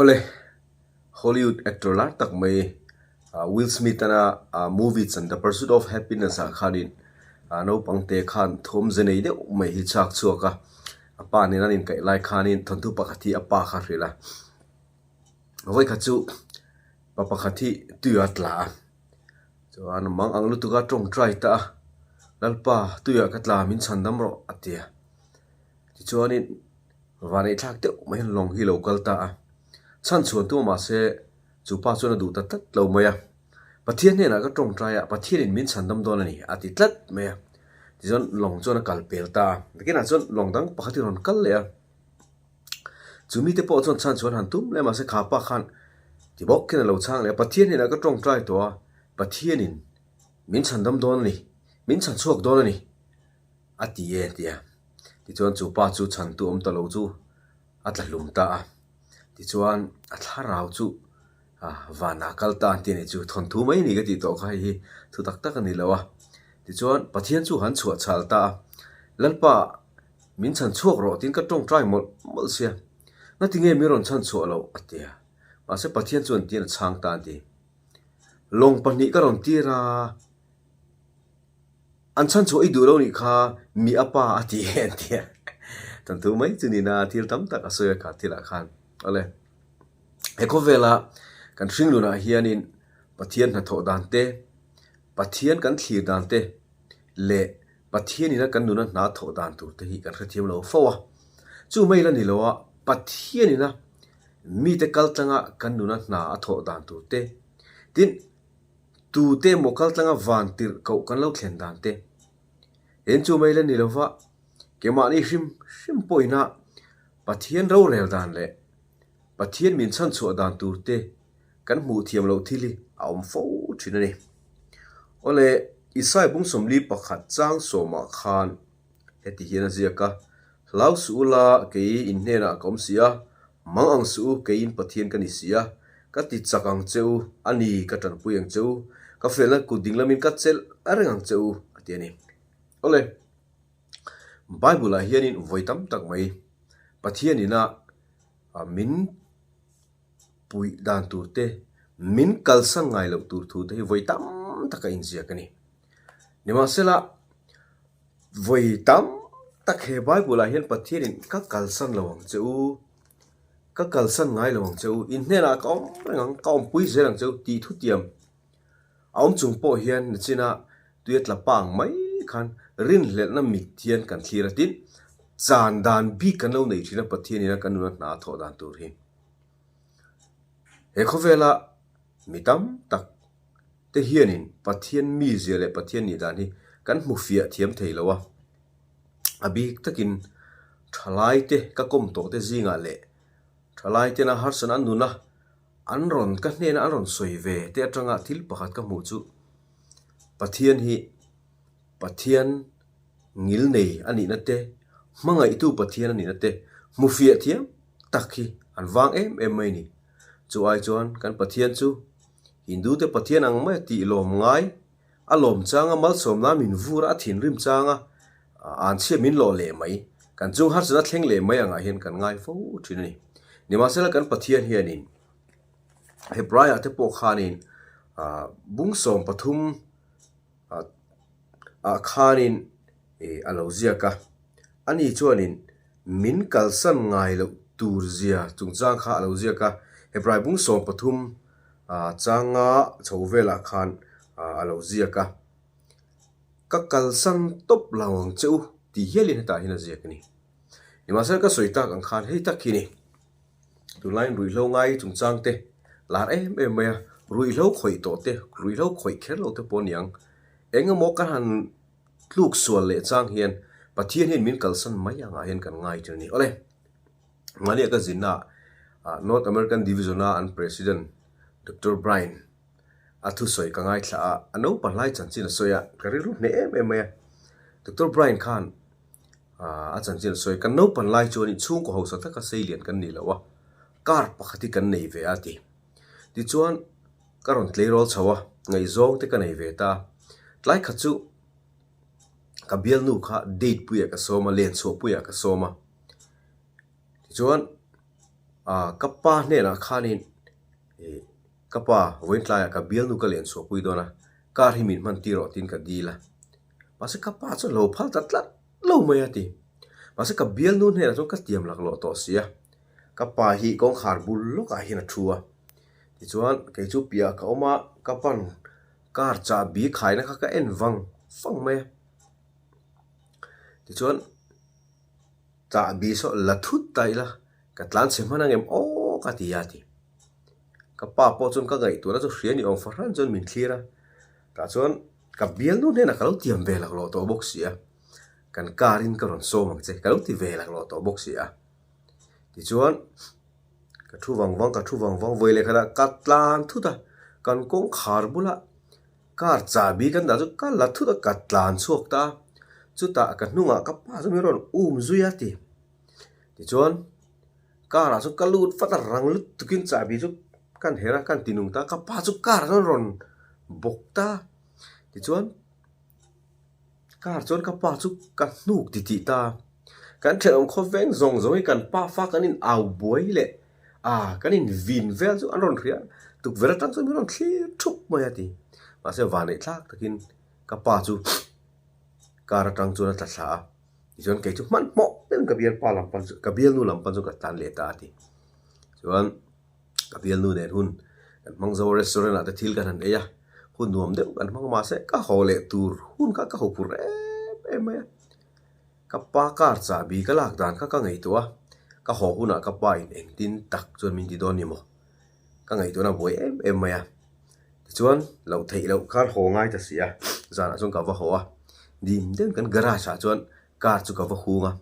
Awle, Hollywood actor lar tak mai Will Smith ana movie chan The Pursuit of Happiness ah khanin naupang te khan thawm ze nei deuh mai hi chak chhuak a, a pa nen an inkaih lai khanin thawnthu pakhat hi a pa kha a hrilh a. Vawikhat chu pa pakhat hi tui a tla a, chuan mang ang lutuk a tawngtai ta a, Lalpa tuiah ka tla min chhan dam rawh a ti a. Tichuanin vanei thlak deuh mai hian lawng hi a lo kal ta a, chhan chhuan tu mahse chu pa chuan a duh ta tlat lo mai a, Pathian hnenah ka tawngtai a, Pathianin min chhan dam dawn a ni a ti tlat mai a. Tichuan lawng chuan a kal pel ta a, nakinah chuan lawng dang pakhat hi a rawn kal leh a. Chu mite pawh chuan chhan chuan han tum leh mahse kha pa khan ti bawk khian a lo chhang leh a, Pathian hnenah ka tawngtai tawh a, Pathianin min chhandam dawn a ni, min chhan chhuak dawn a ni a ti e a ti a. Tichuan chu pa chu chhantu awm ta lo chu a tla hlum ta a, tichuan a thlarau chu vanah kal ta an ti a nih chu, thawnthu mai a ni ka tih tawh kha hei hi thu tak tak a ni lo a. Tichuan Pathian chu han chhuah chhal ta a, Lalpa Min chhan chhuak rawh tiin ka tawngtai mawlh mawlh sia. Ngati nge min rawn chhan chhuah loh? a ti a. Mahse Pathian chuan tiin a chhang ta a ti. Lawng pahnih ka rawn tir a, an chhan chhuah i duh lo nih kha mi a pa a ti e an ti a. Thanthu mai chu nina thil tam tak a sawi a kha thilah khan. Awle, he khawvela kan hringlunah hianin Pathian hnathawh dan te, Pathian kan thlir dan te leh Pathianina kan nuna hna thawh dan tur te hi kan hrethiam lo fo a. Chu mai la ni lo a, Pathianina mite kal tlanga kan nuna hna a thawh dan tur te, tin, tute emaw kal tlanga van tirh koh kan lo thlen dan te, tin chu mai la ni lo va, keimahni hrim hrim pawhina Pathian rorel dan leh Pathian min chhanchhuah dan tur te kan hmuh thiam loh thil hi a awm fo thin a ni. Awle, Isai bung sawmli pakhat chang sawmah khan heti hian a ziak a, Hlau suh u la, kei in hnenah ka awm si a, mang ang suh u, keiin Pathian ka ni si a, ka ti chak ang che u, a ni, ka tanpui ang che u, ka felna kut ding lamin ka chelh reng ang che u, a ti a ni. Awle, Bible-ah hianin vawi tam tak mai Pathianina min puih dan tur te, min kalsan ngai loh tur thu te hi vawi tam tak a inziak a ni. Nimahsela, vawi tam tak he Bible-ah hian Pathianin ka kalsan lo ang che u, ka kalsan ngai lo ang che u, in hnenah ka awm reng ang, ka awmpui zel ang che u tih thutiam a awm chung pawh hian nachina tuia tla pa ang mai khan rinhlelhna mit hian kan thlir a, tin, chan dan bik kan lo nei thin a Pathianin a kan nuna hna a thawh dan tur hi. He khawvela mi tam tak te hianin Pathian mizia leh Pathian nih dan hi kan hmu fiah thiam thei lo a, a bik takin thalai te ka kawm tawh te zingah leh thalai tena harsatna an nun a, an rawn ka hnena an rawn sawi ve te atanga thil pakhat ka hmuh chu Pathian hi Pathian ngil nei a nihna te, hmangaihtu Pathian a nihna te hmu fiah thiam tak hi an vang em em mai a ni. Chu ai chuan kan Pathian chu Hindu te Pathian ang maia tih lawm ngai, a lawm changa malsawmna min vur a, a thinrim changa anchhia min lawh leh mai, kan chung harsatna thleng leh mai angah hian kan ngai fo thin a ni. Nimahsela kan Pathian hianin Hebraiah te pawh khanin bung 13 ah khanin a lo ziak a, ani chuanin min kalsan ngai loh tur zia chungchang kha a lo ziak a, Hebrai bung 13 changa chho velah khan a lo ziak a, Ka kalsan tawp lo ang che u tih hialin hetah hian a ziak a ni. Nimahsela ka sawi tak ang khan hei tak hi ni. Tunlaiin ruihhlo ngai chungchang te lar em em mai a, ruihhlo khawih tawh te, ruihhlo khawih kher lo te pawh a ni ang. Eng emaw ka han tluk sual leh chang hian Pathian hian min kalsan mai angah hian kan ngai ṭhin a ni. Awle, mahnia ka zinna ah North American Division a an President Doctor Brian a thusawi ka ngaithla a, a naupang hlai chanchin a sawi a, ka rilru hneh em em mai a. Doctor Brian khan A chanchin a sawi, Kan naupan lai chuan i chhungkaw hausa taka sei lian kan ni lo a, car pakhat hi kan nei ve a ti. Tichuan, ka rawn tleirawl chho a, ngaihzawng te ka nei ve ta. Tlai khat chu ka bialnu kha date puiah ka sawm a, lenchhuah puiah ka sawm a. Tichuan. Aaa ka pa hnenah khanin ih ka pa vawiin tlaiah ka bialnu ka len chhuahpui dawn a, car hi min hman tir rawh tiin ka dil a. Mahse ka pa chuan lo phal ta tlat lo mai a ti. Mahse ka bialnu hnenah chuan ka tiam laklawh tawh si a, ka pa hi kawngkhar bul lawkah hian a thu a. Tichuan kei chu piah ka awm a, ka pan car chahbi khaina kha ka en vang vang mai a. Tichuan chahbi saw la thut ta ila ka tlan chhe hman ang em aw ka ti a ti. Ka pa pawh chuan ka ngaihtuahna chu hria ni awm fahran chuan min thlir a, tah chuan ka bialnu hnenah ka lo tiam ve laklawh tawh bawk si a, kan car in ka rawn sawm ang che ka lo ti ve laklawh tawh bawk si a. Tichuan ka thu vang vang ka thu vang vang vawi leh khatah ka tlan thut a, kan kawngkhar bulah Car chahbi kan dah chu ka la thut a, ka tlan chhuak ta a, chutah ka hnungah ka pa chu min rawn um zui a ti. Tichuan car ah chuan ka lut vat a, rang lutukin chahbi chu kan herh a, kan ti nung ta a, ka pa chu car ah chuan rawn bawk ta a, tichuan car chuan ka pa chu ka hnuk titih ta a, kan thenawm khawveng zawng zawng hi kan pa fa kan in au buai leh Ah, kan in vin vel chu an rawn hria, tukverh atang chuan min rawn thlir thup mai a ti. Mahse vanneih thlak takin ka pa chu car atang chuan a tla thla a, tichuan kei chu hmanhmawh deuhin ka bialpa lam pan chu, ka bialnu lam pan chu ka tlan leh ta a ti. Chuan ka bialnu nen hun kan hmang zo a, restaurant ah te thil kan han ei a, hun nuam deuh kan hmang a, mahse ka haw leh tur hun kha ka huphurh em em mai a. Ka pa car chahbi ka lak dan kha ka ngaihtuah a, ka haw hunah ka pa in engtin tak chuan min ti dawn ni maw? Ka ngaihtuahna a buai em em mai a. Tichuan loh theih loh khan haw ngai ta si a, zanah chuan ka va haw a, dim deuhin kan garage ah chuan car chu ka va hung a,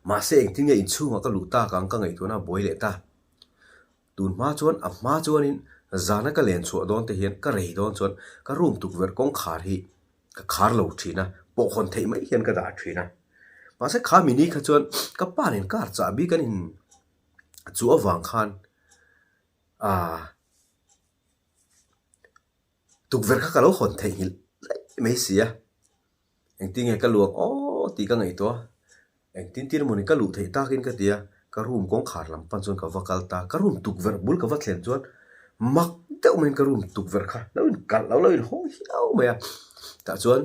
mahse engtin nge inchhungah ka luh tak ang ka ngaihtuahna a buai leh ta. Tun hma chuan a hma chuanin zana ka len chhuah dawn te hian ka rei dawn chuan ka room tukverh kawngkhar hi ka khar lo thin a, pawhhawn theih mai hian ka dah thin a. Mahse kha mini kha chuan ka pa nen car chahbi kan in chu avang khan aaa tukverh kha ka lo hawn theihnghilh daih mai si a. Engtin nge ka luak aw tih ka ngaihtuah a, engtin tir mawni ka luh theih takin ka ti a, ka room kawngkhar lam pan chuan ka va kal ta, ka room tukverh bul ka va thlen chuan mak deuh maiin ka room tukverh kha lo in kalh lo lo in haw hiau mai a, tah chuan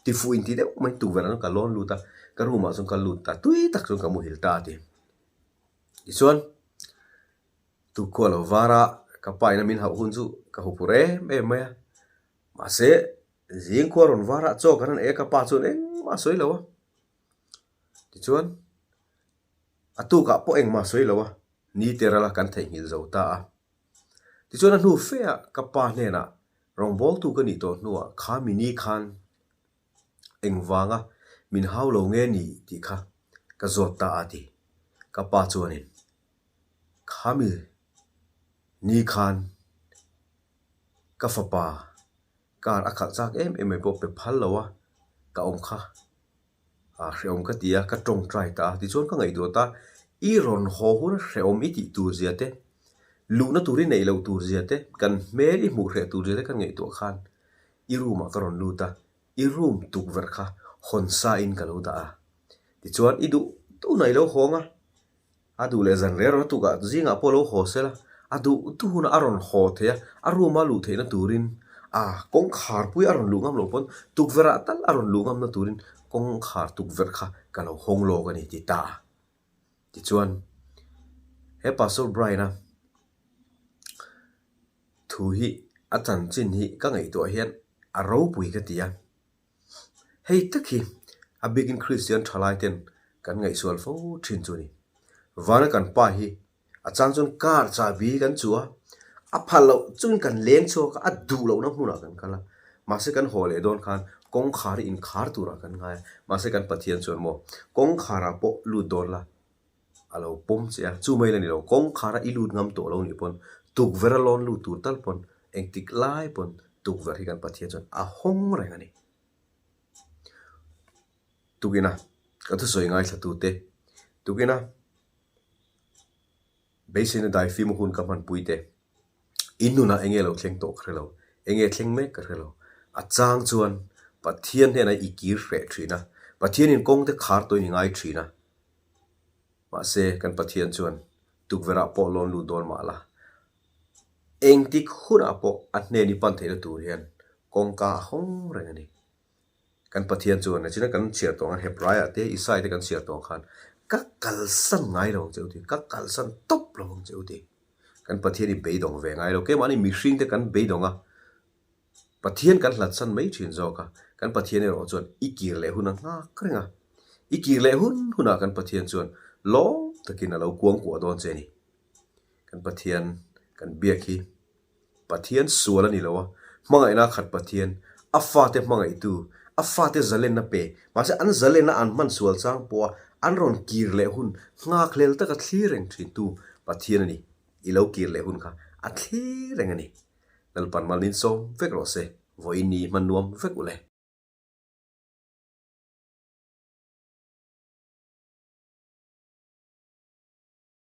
tifuh inti deuh maiin tukverh ah chuan ka lawn lut a, ka room ah chuan ka lut ta, tui tak chuan ka muhil ta a ti. Tichuan tukkhua lo var a, ka pa in a min hauh hun chu ka huphurh em em mai a, mahse Zing khua rawn var ah chaw kan han ei a, ka pa chuan engmah a sawi lo a. Tichuan, a tukah pawh engmah a sawi lo a, ni te rala kan theihnghilh zo ta a. Tichuan a hnu fe ah ka pa hnenah rawngbawltu ka nih tawh hnuah kha mini khan engvanga min hau lo nge ni tih kha ka zawt ta a ti. Ka pa chuanin kha mi ni khan ka fapa Car a khalh chak em em mai pawh pe phal lo a, ka awm kha a hrehawm ka ti a, ka tawngtai ta a, tichuan ka ngaihtuah ta, i rawn haw hun a hrehawm i tih tur zia te, luhna tur i neih loh tur zia te, kan hmel i hmuh hreh tur zia te kan ngaihtuah khan i room ah ka rawn lut a, i room tukverh kha hawn sa in ka lo dah a, tichuan i duh duh na i lo hawng a. A duh leh zan rel rawn a tukah zingah pawh lo haw sela, a duh duh hunah a rawn haw thei a, a room a luh theihna turin a kawngkhar pui a rawn luh ngam loh pawn tukverh ah tal a rawn luh ngamna turin kawngkhar tukverh kha ka lo hawng lawk a ni ti ta a. Tichuan he Pastor Brian-a thu hi a chanchin hi ka ngaihtuah hian a ropui ka ti a. Hei tak hi a bikin Kristian thalai ten kan ngaihsual fo thin chu a ni. Vana kan pa hi a chang chuan car chahbi kan chuh a, a phal loh chuan kan leng chhuak a, a duh lohna hmunah kan kal a. Mahse kan haw leh dawn khan kawngkhar hi inkhar turah kan ngai a, mahse kan Pathian chuan maw kawngkharah pawh lut dawn la a lo pawm che a, chu mai la ni lo, kawngkhara i lut ngam tawh lo nih pawn tukverh a lawn lut tur tal pawn engtik lai pawn tukverh hi kan Pathian chuan a hawng reng a ni. Tukina ka thusawi ngaithla tute, tukina beiseina daifim hun ka hmanpui te, in nunah enge lo thleng tawh ka hre lo, enge thleng mek ka hre lo. A chang chuan Pathian hnenah i kir hreh thin a, Pathianin kawng te khar tawhin i ngai thin a. Mahse, kan Pathian chuan Tukverhah pawh lawn lut dawn mah la, engtik hunah pawh a hnen i pan theihna tur hian kawngka a hawng reng a ni. Kan Pathian chuan nachina kan chhiar tawh ang Hebraiah te Isaiah te kan chhiar tawh ang khan ka kalsan ngai lo ang che u ti, ka kalsan tawp lo ang che u ti. Kan Pathian hi beidawng ve ngai lo, keimahni mihring te kan beidawng a, Pathian kan hlatsan mai thin zawk a, kan Pathian erawh chuan i kir leh hun a nghak reng a, i kir leh hun hunah kan Pathian chuan lawm takin a lo kuangkuah dawn che a ni. Kan Pathian kan biak hi Pathian sual a ni lo a, hmangaihna khat Pathian, a fate hmangaihtu, a fate zalenna pe, mahse an zalenna an hman sual chang pawha an rawn kir leh hun nghakhlel taka thlir reng thintu Pathian a ni. I lo kir leh hun kha a thlir reng a ni. Lalpan mal min sawm vek rawh se, vawiin ni hman nuam vek u le.